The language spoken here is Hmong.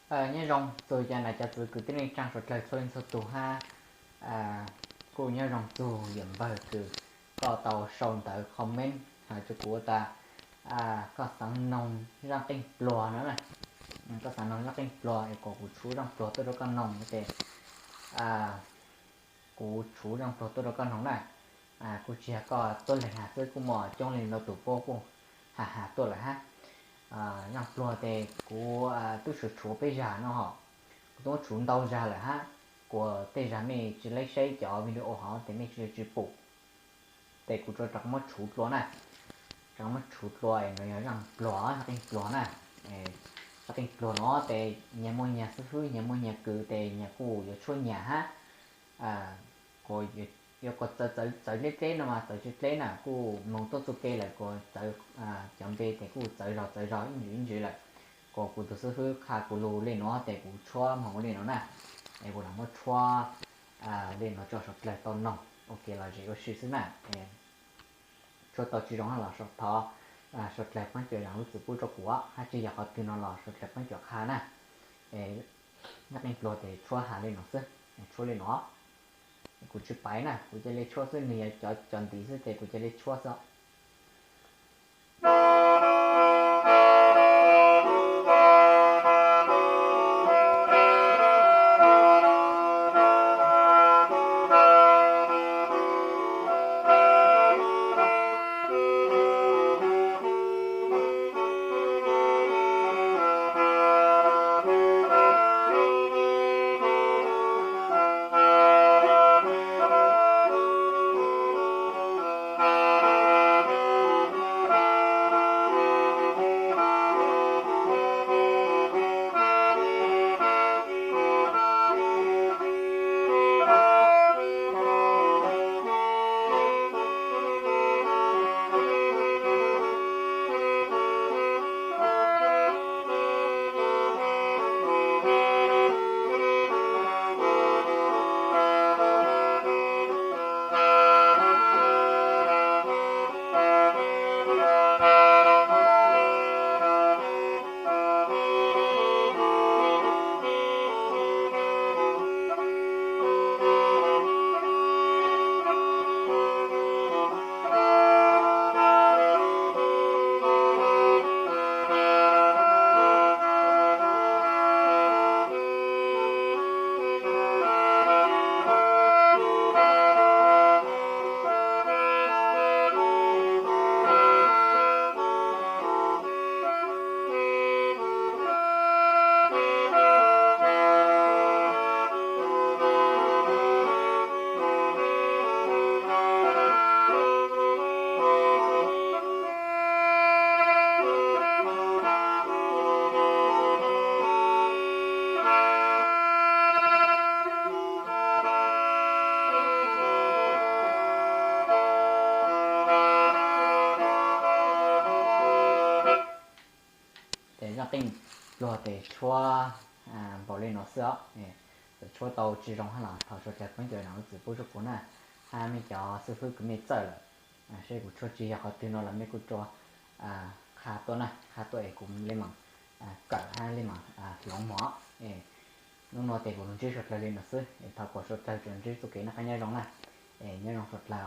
Nyob zoo txug cov nam cov txwv kwv tij neej tsaa suav dlawg txhua leej txhua tug hab. Kuj nyob zoo txug yawm npawg kws koj tau sau ntawv comment has rua kuv tas koj xaav noog zaaj qeej pluag no na. Koj xaav noog zaaj qeej pluag es kom kuv tshuv zaaj pluag tuaj rua koj noog tes kuv tshuv zaaj pluag tuaj rua koj noog na. Kuj tsi yog koj tuab leeg has xwb, kuj muaj coob leej ntau tug puab kuj has has tuaj lawm hab. Zaaj pluag tes kuv tub suav tshuv peb zag no hos, kuv tub tshuv ntau zag lawm hab. Kuas tej zag mej tsi lab saib cov video hov tes mej tsi le tsi pum, tes kuv tsuas rov muab tshuv dlua na. Rov muab tshuv dlua es nuav yog zaaj pluag, zaaj qeej pluag na. Zaaj qeej pluag no tes nyag muaj nyag xib fwb, nyag muaj nyag kws tes nyag kuj yuav tshuab nyag hab. Kuas yuav kuas txawv dleb dleb no mas txawv dleb dleb na, kuj moog tuaj txug ke lawm kuas txawv, cov npe tes kuj txawv zog txawv zog ib ntsis ib ntsis lawm. Kuas kuv tug xib fwb qha kuv lug le nuav tes kuv tshuab moog ua le nuav na. Es kuv lam muab tshuab le nuav tso suav dlawg tau noog ua ke lom zem ua si xwb na. Tshuab tau tsi zoo hab los thov suav dlawg pab cuam zaam lub txim pub rua kuv, hab tsi yog qhov twg no los suav dlawg pab cuam qha na. Zaaj qeej pluag tes tshuab has le nuav xwb, tshuab le nuav. Kuv tsi paiv na, kuv ca le tshuab xwb, nwg yog cov cov ntiv xwb tes kuv ca le tshuab xwb. Tes zaaj qeej pluag tes tshuab npaum le nuav xwb os. Txawm tshuab tau tsi zoo hab los thov suav dlawg pab cuam zaam lub txim pub rua kuv na, hab mej cov xib fwb kws mej txawj lawm, seb kuv tshuab tsi yog qhov twg no los mej kuj rua qha tuaj na, qha tuaj es kuv le maam kawm hab le maam hloov mog. Hnub no tes kuv lug ntsib suav dlawg le nuav xwb es thov kom suav dlawg tsuas ntsib txuj kev noj qab nyob zoo na. Es nyob zoo suav dlawg.